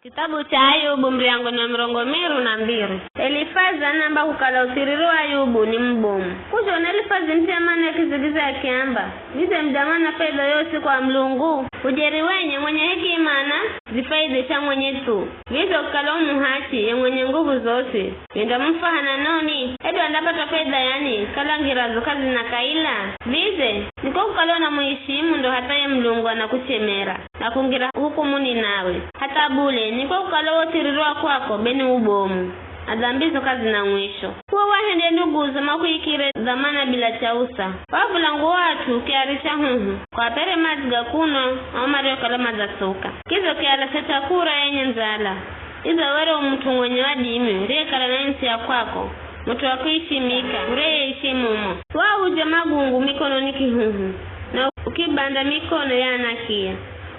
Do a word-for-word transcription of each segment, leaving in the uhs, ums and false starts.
Kitabu cha Ayubu, miriango na mirongo miru na mbiri. Elifazi anaamba kukala uthiriri wa Ayubu ni mubomu. K'uzhona Elifazi mut'u ya mana ya kizigiza akiamba, vize mudamana faidha yosi kwa Mulungu? Ujeri wenye mwenye hekima anazifaidhisha mwenye thu. Vize kukala u muhachi ye mwenye nguvu zosi, vindamufaha na noni? Hedu andapata faidha yani, kala ngirazo k'azina kaila? Vize niko kukala unamuishimu ndo hata ye Mulungu anakuchemera na kungira hukumuni nawe. Hatha bule, niko kukala wo uthiriri wa kwako be ni ubomu, na dhambizo k'azina mwisho. Uwe wahende nduguzo makuikire dhamana bila chausa. Wavula nguwo at'u ukiarisha huhu, kuapere madzi ga kunwa, ao mariokala madzatsoka. Kizo kialasha chakura yenye ndzala. Iza were u mut'u mwenye wadimi, uriyekala na ntsi ya kwako, mut'u wa kuishimika, ureyeishimumo. Wahuja magungu mikononi kihuhu, na ukibanda mikono ya anakia.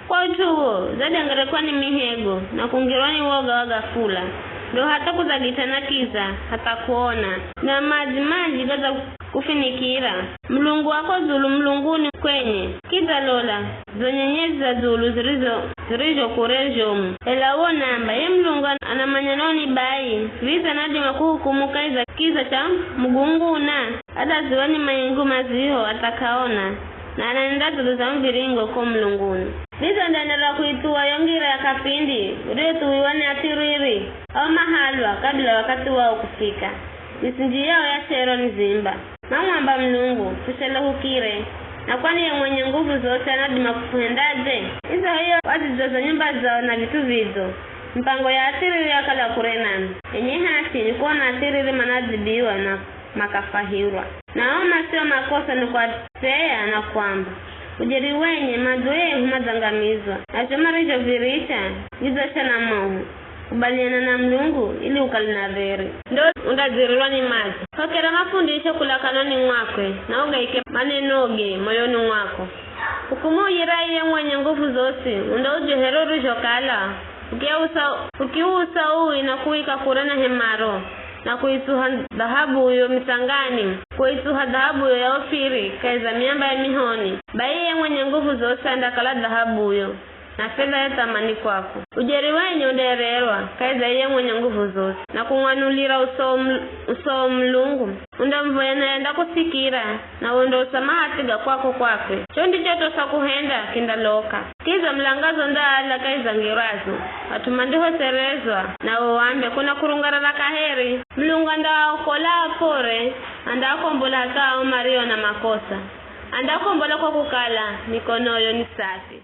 Kwa ut'u uwo, zadengerekwa ni mihego, na kungirwa ni woga wa gafula, ndo hata kudzagita na kiza, hata kuona, na madzi manji gadza kufinikira. Mulungu wako dzulu mulunguni kwenye, kidza lola, zo nyenyezi za dzulu zirizo, zirizho kure zhomu. Ela uwo namba, ye Mulungu an-, anamanya noni bai, viza nadima kuhukumu kahi za kiza cha mugunguna? Adaziwa ni maingu maziho atak'aona, na ananenda dzulu za muviringo ko mulunguni. Viza ndaenderera kuithuwa yo ngira ya kapindi, uriyothuwiwa ni athiriri, ao mahalwa kabila wakathi wao kufika. Misinji yao ya shero ni zimba. Mamwamba Mulungu, "Fushele hukire." Na kwani ye mwenye nguvu zosi anadima kufuhendadze? Iza hiyo wadzijoza nyumba zao na vit'u vidzo. Mipango ya athiriri yakala kure nami. Enye hachi ni kuona athiriri manadzibiwa na makafahirwa. Na ao masio makosa ni kuatseya na kuamba, "Ujeri wenye, madzo yehu madzangamizwa, na zho marizhoviricha vidzasha na moho." Kubaliana na Mulungu ili ukale na dheri. Ndo undadzirirwa ni madzi. Hokera mafundisho kula kanwani mwakwe, na ugaike manenoge moyoni mwako. Hukumu ujira iye mwenye nguvu zosi, unda ujo here urizhokala, ukiusa, ukiusa ui na kuwika kure na hemaro, na kuitsuha dhahabuyo mitsangani, kuitsuha dhahabuyo ya Ofiri kahi za miamba ya mihoni, bai iye mwenye nguvu zosi andakala dhahabuyo na fedha ya thamani kwako. Ujeri wenye undererwa kahi za iye mwenye nguvu zosi, na kung'wanulira uso wa ml-, uso wa Mulungu. Undamuvoya naye andakusikira, na wendo usamaha thiga kwako kwakwe. Cho ndicho tosa kuhenda kindaloka. Kiza mulangazo ndaala kahi za ngirazo, at'u mandihoserezwa, na wo wambe, "Kuna kurungarara kaheri." Mulungu andaakola apore, andaakombola hata ao mario na makosa. Andaakombola kwa kukala mikonoyo ni safi.